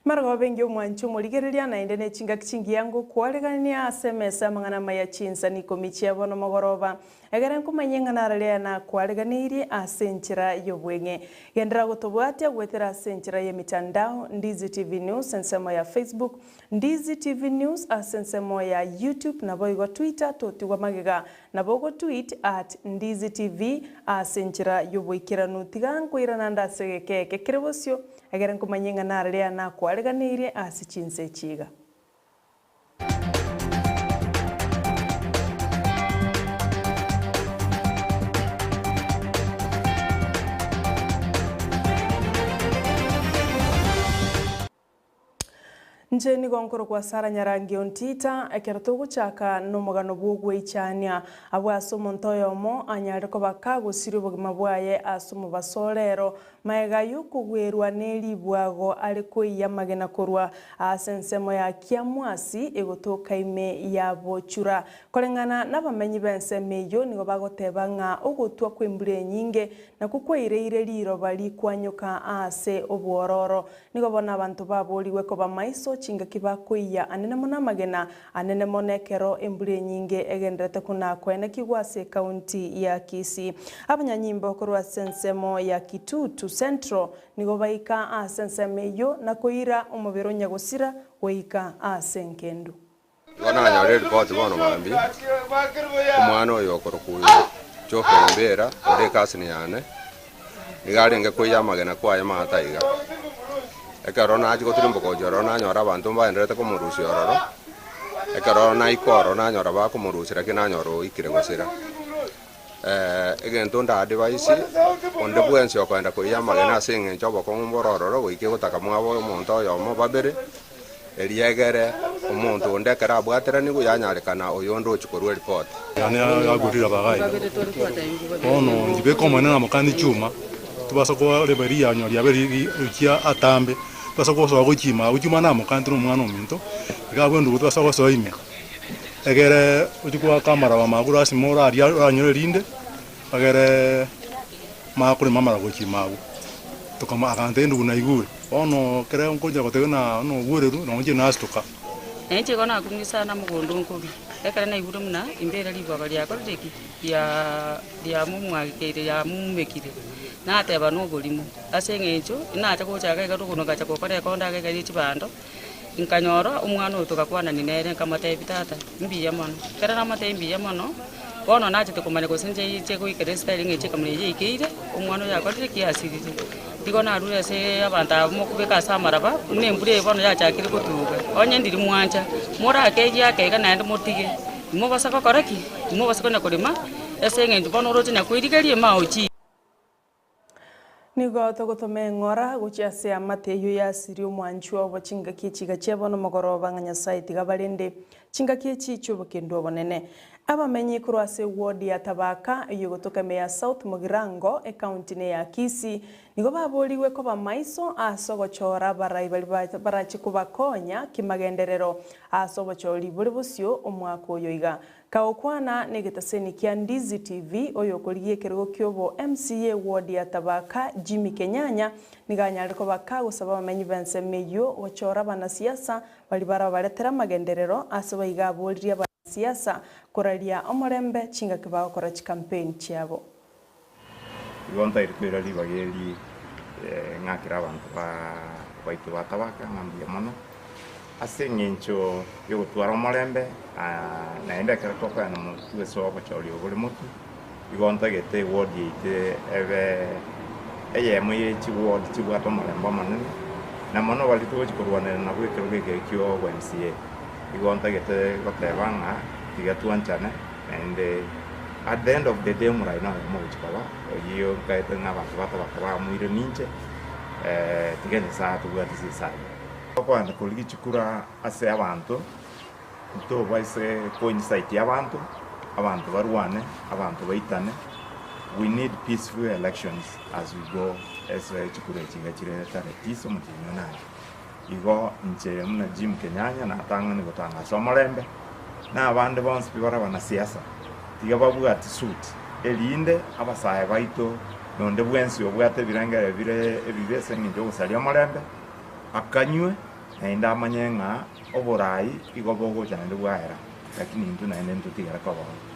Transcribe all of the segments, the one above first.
Marogoba engiya omwanchi omorigereria, naende ne chingaki chingiya ngokwaregania ase emesa amang'ana amaya chinsani ikomi chia bono mogoroba, egere nkomanye ng'a narari aya nakwareganeirie ase enchera y'obweng'e. Genderera gotobwatia goetera ase enchera y'emitandao, Ndizi TV News ensemo ya Facebook, Ndizi TV News ase ensemo ya YouTube naboigo Twitter totigwa magega nabo ogotweet at Ndizi TV ase enchera y'oboikeranu. Tiga nkoirana nde ase egeka eke kere bosio Egere nkomanye ng'a nararia nakwareganeirie ase chinse echi iga. Inche nigo nkorokwa Sara Nyarangi Ontita, ekero togochaka nomogano bw'ogweichania abwo ase omonto oyomo anyare koba kagosiria obogima bwaye ase omobaso o rero, Magega y'okogwerwa ne ribwago are koiyia amagena korwa ase ensemo ya Kiamwasi egotoka ime ya Bochura. Koreng'ana nabamenyi b'ensemo eyio nigo bagoteba ng'a ogotwa kw'embura enyinge nakwo kwaireire riroba rikwanyoka aase obwororo. Nigo bono abanto baborigwe koba maiso chingaki bakoiyia anene mono amagena anene mono ekero embura enyinge egenderete buna koenekigwa ase ekaunti ya Kisii. Abanyanyimbo korwa ase ensemo ya Kitutu Central nigo baika ase ensemo eyio na koira omobere o nyagosira goika ase enkendu. Igo nanyora eripoti bono mambia, omwana oyo okorokwa Geoffrey Mbera, ore ecousin yane, nigo arenge koiyia amagena kwaye maate aiga. Ekero nachia gotirimboka gochia ororo nanyora abanto mbaendererete komorusia ororo, ekero naika ororo nanyora bakomorusia lakini nanyora oikire gosira. Egento nda advise onde bwensi okoenda koiyia amagena ase eng'encho obokong'u mbore ororo goika egotaka mwabo omonto oyomo babere, erio egere omonto onde ekero abwateranigwe yanyarekana oyonde ochia korwa eripoti. Yane yagurire abagai. Bono njibeke Omonene namokani chuma, tobasa koreba rianyo riabe riria atambe, tobasa gosoa gochia ime agwo chuma namokani tore omwana ominto, iga abwo endugu tobasa gosoa ime. Egere ochie goaka amaraba amago lasima oraria oranyore rinde, egere manye korema amaraba gochia ime agwo. Tokama agantebia endugu naigure, bono ekere nkonya gotebia ng'a nobwereru nonye inche nasitoka. Na inche igo nakumia sana mogondo nkobi, ekero naigure buna imbere ribwaga riakorire ki? Riaa riamomwagekeire riamomumekire, nateba noborimo, ase eng'encho nacha gocha iga iga rogoro ngacha gokora ekonda iga iga ye chibando. Nkanyora omwana oyo togakwanania nere, nkamotebia, Tata, mbuya mono. Ekero namotebia mbuya mono, bono nachete komanya gose inche inche goikera esitari ng'a inche ekamuna eyio yaikeire, omwana oyo akorire ki? Asirire. Nigo narure ase abanto aba mokobeka ase amaraba, buna embura eye bono yachakire gotuga, onye ndiri mwancha, morakegie ake iga naende motige, imobasa gokora ki? Imobasa konya korema, ase eng'encho bono oroche nyakoirigeria emaochi. Nigo togotoma eng'ora gochia ase eamate eyio yasirie omwanchwa obo chingaki echi gachia bono mogoroba ng'a Nyasae tiga barende chingaki echi chi'obokendu obonene. Abamenyi korwa ase eward ya Tabaka eyio egotoka ime ya South Mugirango ecounty ne ya Kisii nigo baborigwe koba maiso ase ogochora abarai baria barache kobakonya kimagenderero ase obochori bore bosio omwaka oyo iga. Kagokwana negetaseni kia Ndizi TV, oyokorigia ekerogo kiobo MCA ward ya Tabaka Jimmy Kenyanya nigo anyarire koba kagosaba abamenyi b'ensemo eyio gochora abanasiasa baria barabaretere amagenderero ase baiga aboririe abanasiasa koraria omorembe chingaki bagokora chikampeni chiabo. Igo ntairi koira ribaga eri ng'akere abanto baito ba Tabaka ng'a mbuya mono, ase eng'encho y'ogotwara omorembe, naende ekero tokoenda motwe ase obochori obo bore motwe, igo ntagete eward yaito ebe eyemo ye chiward chibwate omorembe omonene, na mono baria togochia korwanerera nabwo ekerogo eke kia obo MCA. Igo ntagete goteba ng'a tiga twanchane naende. At the end of the day omorai noyomo ogochia koba oyio nkaete ng'a abanto batabaka bamoire ninche tiga Nyasaye atobwate ase ayio. Tokoenda korigia chikura ase abanto, ntobaise ko incite abanto, abanto barwane, abanto baitane, we need peaceful elections as we go ase chikura echi iga chire tarehe tisa omotienyi o nane. Igo inche buna Jim Kenyanya natang'ani gotangasa omorembe, na abande bonsi pi bare abanasiasa, tiga babwati suit, erinde abasae baito na onde bwensi obwate ebirengererio bire ebibe ase engencho y'ogosaria omorembe, akanywe. Naende amanye ng'a oboraai igo bogocha naende bwaera, lakini intwe naende ntotigare koba oo.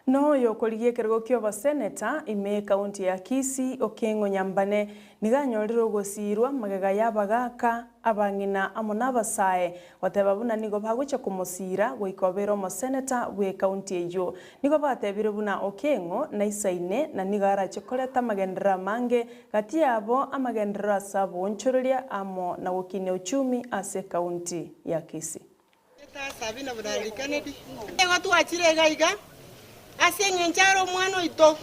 Noyo okorigia ekerogo ki'oboseneta ime ekaunti ya Kisii, Okeng'o Nyambane, nigo anyorire ogosiirwa magega y'abagaaka, abang'ina amo n'abasae goteba buna nigo bagochia komosiira goika obeire omoseneta bw'ekaunti eyio. Nigo batebire buna Okeng'o naisaine na nigo arache koreta amagenderero amange gati yabo amagenderero ase aboonchoreria amo na gokinia uchumi ase ekaunti ya Kisii. Sabina Burari Kennedy. Nigo twachire iga iga ase engencho are omwana oito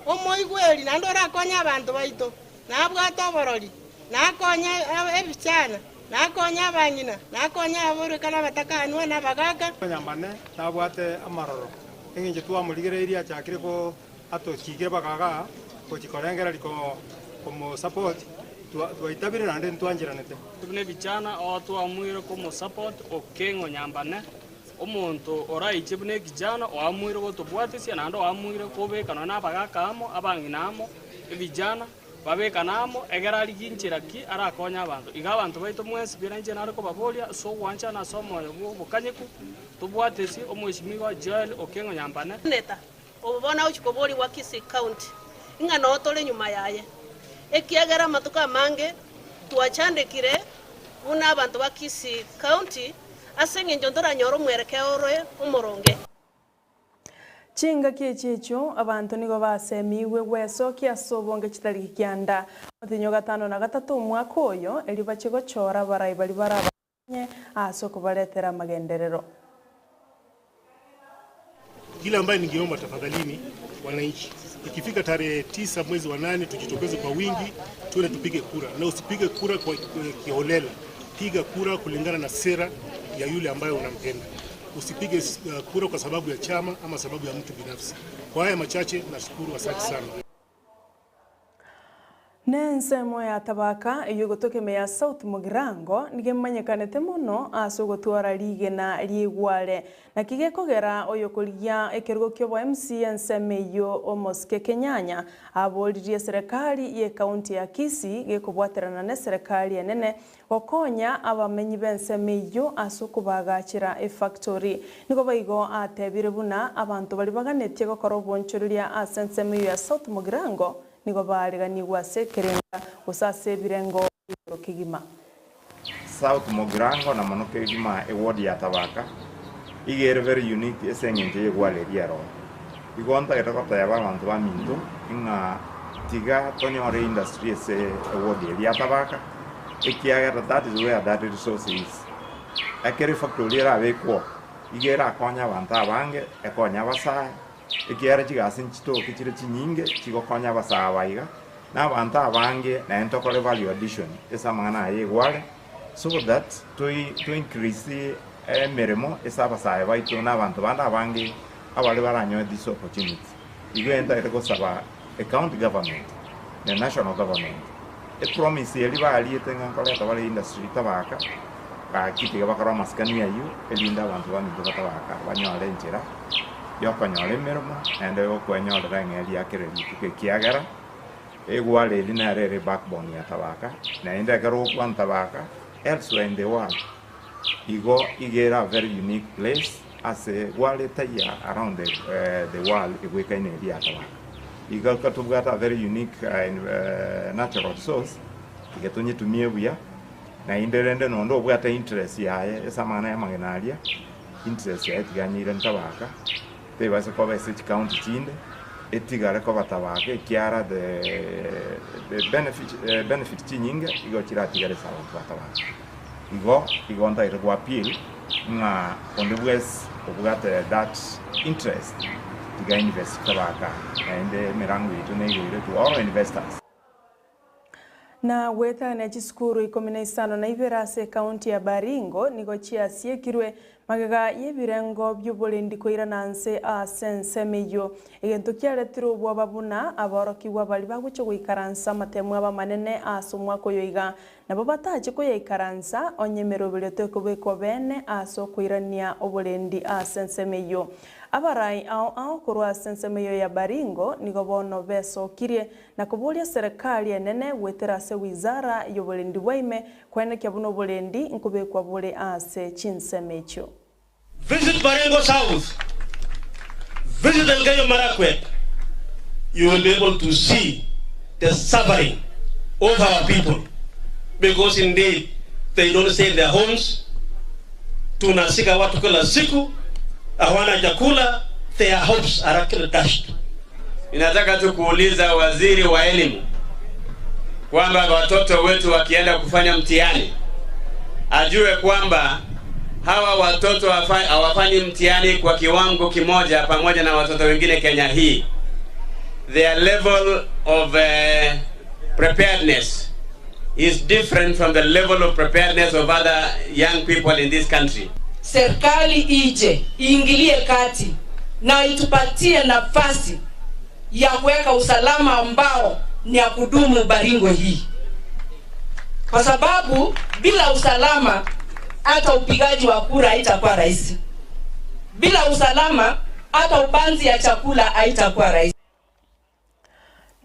omoigweri naende orakonye abanto baito, na abwate oborori, na akonye ebichana, na akonye abang'ina, na akonye aboreka na abatakanwa na abagaaka. Nyambane nabwate amaroro, engencho twamorigereirie achakire ko atochikire mpaka igaa gochia korengereria komosupport twaitabire naende ntwancheranete. Buna ebichana oo twamuire komosupport Okeng'o Nyambane, omonto oraiche buna ekijana oamuire gotobwatisia naende oamuire kobeka nonya na abagaka amo, abang'ina amo, ebijana, babekane amo, egere arigie inchera ki arakonye abanto. Iga abanto baito mwensi bire inche nare kobaboria ase ogwanchana ase omoyo bwa obokanyeku, tobwatesie omweshimiwa Joel Okeng'o Nyambane. Senator, Obo bono agochia koborigwa Kisii County, ng'a noo tore nyuma yaye, ekiagera amatuko amange twachandekire buna abanto ba Kisii County ase engencho ntoranyore omwerekeo ore omoronge. Chingaki echi echio abanto nigo basemigwe gwesokia ase obonge chitariki kianda, omotienyi o gatano na gatato omwaka oyo, erio bachie gochora abarai baria barabakonye ase okobaretera amagenderero. Kile ambaye ningeomba tafadhalini, wananchi, ikifika tarehe 9 mwezi wa 8 tujitokeze kwa wingi, tuende tupige kura, na usipige kura kwa kiholela. Piga kura kulingana na sera ya yule ambaye unampenda. Usipige kura kwa sababu ya chama ama sababu ya mtu binafsi. Kwa haya machache, nashukuru, asante sana. Nensemo ya Tabaka eyio egotoka ime ya South Mugirango nigo emanyekanete mono ase ogotwara rigena ri'egware. Naki gekogera oyokorigia ekerogo ki'obo MC ensemo eyio Omosike Kenyanya aboririe eserekari y'ecounty ya Kisii gekobwaterana neserekari enene Gokonya abamenyi b'ensemo eyio ase okobaagachera efactori. Nigo boigo atebire buna abanto baria baganetie gokora obonchoreria ase ensemo eyio ya South Mugirango nigo baareganigwe ase ekerenga gose ase ebirengo igoro kegima. South Mugirango na mono kegima eward ya Tabaka iga ere very unique ase eng'encho y'egware eria eroo. Igo ntagete goteba abanto baminto ng'a tiga tonyore industry ase eward eria ya Tabaka ekiagera that is where that resource is. Ekero efactory erabekwe oo, iga erakonye abanto abange, ekonye abasae, ekiagera chigasi nchitoke chire chinyinge chigokonya abasae aba iga, na abanto abange naende tokore value addition ase amang'ana aya egware, so that toi to increase emeremo ase abasae baito na abanto bande abange abare baranyore this opportunity. Igo entagete gosaba ecounty government na national government epromise eria bariete ng'a nkoreta bare industry tabaka gaki tiga bakore amasikani ayio erinde abanto baminto batabaka banyore enchera yokonyora emeremo naende yokwenyorera eng'eria ya kera rituko ekiagera egware eri nere ere backbone ya tabaka naende ekero ogokwana tabaka elsewhere in the world igo iga ere a very unique place ase gware taiya around the, the world egwekaine eria ya tabaka. Iga tobwate a very unique natural resource tiga tonyetumie buya naende rende nonde obwate interest yaye ase amang'ana ya amagena aria interest yaye tiga anyeire ntabaka tebase koba ase chicounty chinde etigare koba tabaka ekiara the the benefit benefit chinyinge igo chiratigare ase abanto ba tabaka. Igo igo ntagete go appeal ng'a onde bwesi obwate that interest tiga invest tabaka naende emerango yaito neigoire to all investors. Na goetania chisukuru ikomi na isano na ibere ase ekaunti ya Baringo nigo chiasiekirwe. Magega y'ebirengo bi'oborendi koirana nse ase ensemo eyio, egento kiaretire obwoba buna aborokigwa baria bagochia goikaransa amatemu abo amanene ase omwaka oyo iga, nabo batache koyaikaransa onye emeroberio tekobekwa beene ase okoirania oborendi ase ensemo eyio. Abarai ao ao korwa ase ensemo eyio ya Baringo nigo bono besokirie na koboria serikali enene goetera ase wizara y'oborendi bwa ime Koenekia buna oborendi nkobekwa bore ase chinsemo echio. Visit Baringo South, visit Elgeyo Marakwet, you will be able to see the suffering of our people because indeed they don't stay in their homes. Tunasika watu kila siku, hawana chakula, their hopes are actually dashed. Ninataka tu kuuliza waziri wa elimu kwamba watoto wetu wakienda kufanya mtihani ajue kwamba hawa watoto hawafanyi mtihani kwa kiwango kimoja pamoja na watoto wengine Kenya hii. Their level of preparedness is different from the level of preparedness of other young people in this country. Serikali ije iingilie kati na itupatie nafasi ya kuweka usalama ambao ni ya kudumu Baringo hii, kwa sababu bila usalama hata upigaji wa kura haitakuwa rahisi. Bila usalama hata upanzi ya chakula haitakuwa rahisi.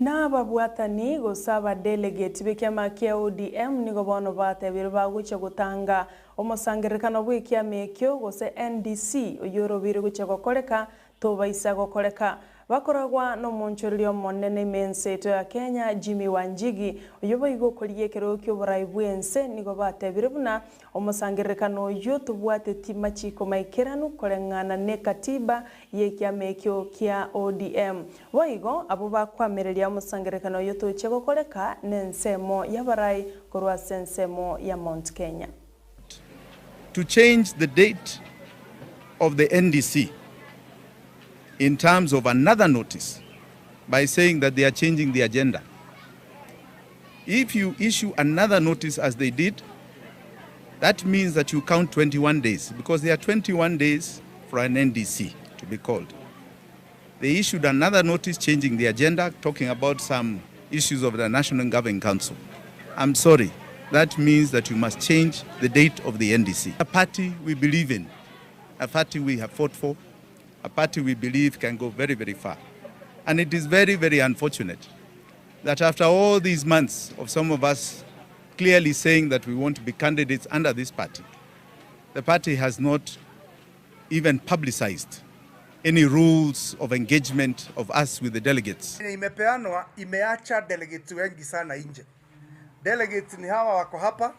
Na ababwatani gose abadelegate b'ekiama kia ODM nigo bono batebire bagochia gotanga omosangererekano bw'ekiama ekio gose NDC oyio orobeire gochia gokoreka tobaisa gokoreka. Bakoragwa nomonchoreria omonene ime ense yaito ya Kenya Jimmy Wanjigi oyio boigo okorigia ekerogo ki'oborai bw'ense nigo batebire buna omosangererekano oyio tobwateti machiko maikeranu koreng'ana n'ekatiba y'ekiama ekio kia ODM. Boigo abwo bakoamereria omosangererekano oyio tochia gokoreka nensemo y'abarai korwa ase ensemo ya Mount Kenya. To change the date of the NDC in terms of another notice by saying that they are changing the agenda. If you issue another notice as they did, that means that you count 21 days because there are 21 days for an NDC to be called. They issued another notice changing the agenda, talking about some issues of the National Governing Council. I'm sorry, that means that you must change the date of the NDC. A party we believe in, a party we have fought for, a party we believe can go very, very far. And it is very, very unfortunate that after all these months of some of us clearly saying that we want to be candidates under this party, the party has not even publicized any rules of engagement of us with the delegates. Imepeanwa imeacha delegates wengi sana nje. Delegates ni hawa wako hapa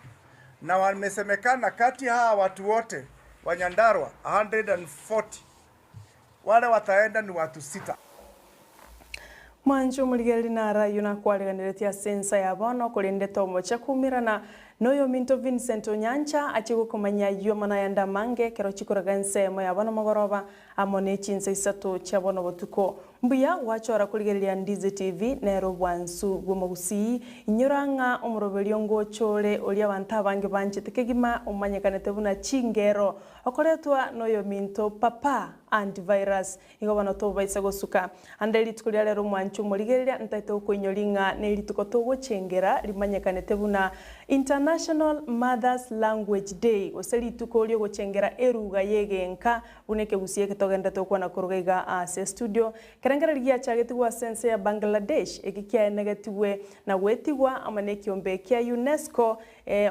na wamesemekana kati ya hawa watu wote wa Nyandarua 140 wale wataenda ni watu sita. Mwanche omorigereria naro ayio nakwariganeretie ase ensa ya bono, korende tomochia koumerana noyominto Vincent Onyancha achie gokomanyia ayio amo nayande amange ekero chikoraga ensemo ya bono mogoroba amo ne chinsa isato chia bono botuko. Mbuya gwachora korigereria Ndizi TV nere obwansu bw'omogusii. Inyora ng'a omoroberio ngocha ore oria abanto abange banchete kegima omanyekanete buna chingero okoretwa noyominto Papa Antivirus. Igo bono tobaisa gosuka. Ande rituko ria rero omwanche omorigereria ntaete gokoinyoria ng'a nerituko togochengera rimanyekanete buna International Mothers Language Day gose rituko riogochengera eruga y'egenka buna ekegusii eke togenderete gokwana koruga iga ase estudio. Ekerengererio giachagetigwe ase ense ya Bangladesh eki kiaenegetigwe na goetigwa amo nekiombe kia UNESCO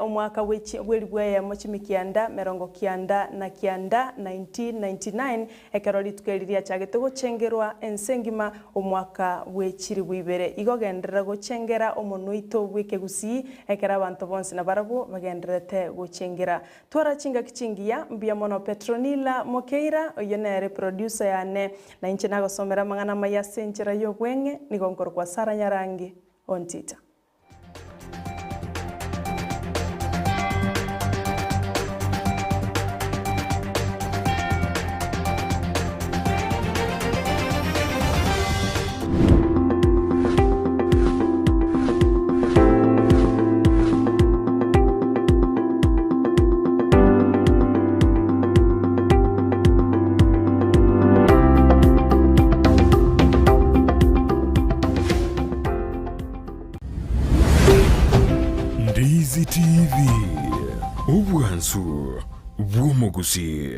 Omwaka bw'elifu eyemo chimikianda merongo kianda na kianda, 1999, ekero rituko eri riachagete gochengerwa ense engima, omwaka bwe chilifu ibere. Igo genderera gochengera omonwa oito bw'ekegusii, ekero abanto bonsi nabarabwo bagendererete gochengera. Twara chingaki chingiya, mbuya mono Petronila Mokeira, oyio nere producer yane, na inche nagosomera amang'ana amaya ase enchera y'obweng'e, nigo nkorokwa Sarah Nyarangi Ontita. Ndizi TV, obwansu bw'omogusii.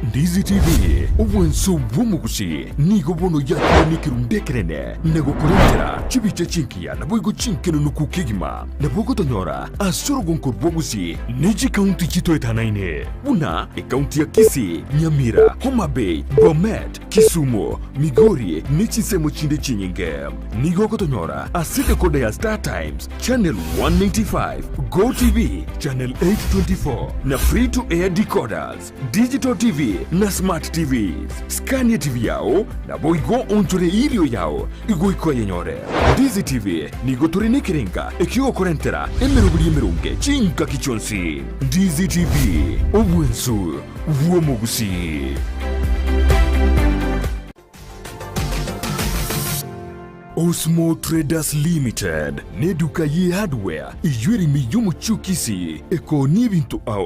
Ndizi TV, obwansu bw'omogusii nigo bono yakire nekerundu ekenene na gokorentera chibicha chingiya naboigo chinkenenuku kegima. Nabo ogotonyora ase orogonko rw'ogusii ne chikaunti chitoetanaine buna ekaunti ya Kisii, Nyamira, Homa Bay, Bomet, Kisumu, Migori ne chinsemo chinde chinyinge. Nigo ogotonyora ase decoder ya Star Times, Channel 195, Go TV, Channel 824 na Free to Air decoders, Digital TV na Smart TVs. Skania TV yao naboigo onchore erio yao igoika oyenyore. Ndizi TV nigo tore nekerenga ekiogokorentera emeroberi emeronge chingaki chionsi. Ndizi TV, obwensu bw'omogusii. Osmo Traders Limited neduka ye hardware eywo ere ime y'omochie o Kisii ekoonia ebinto ao.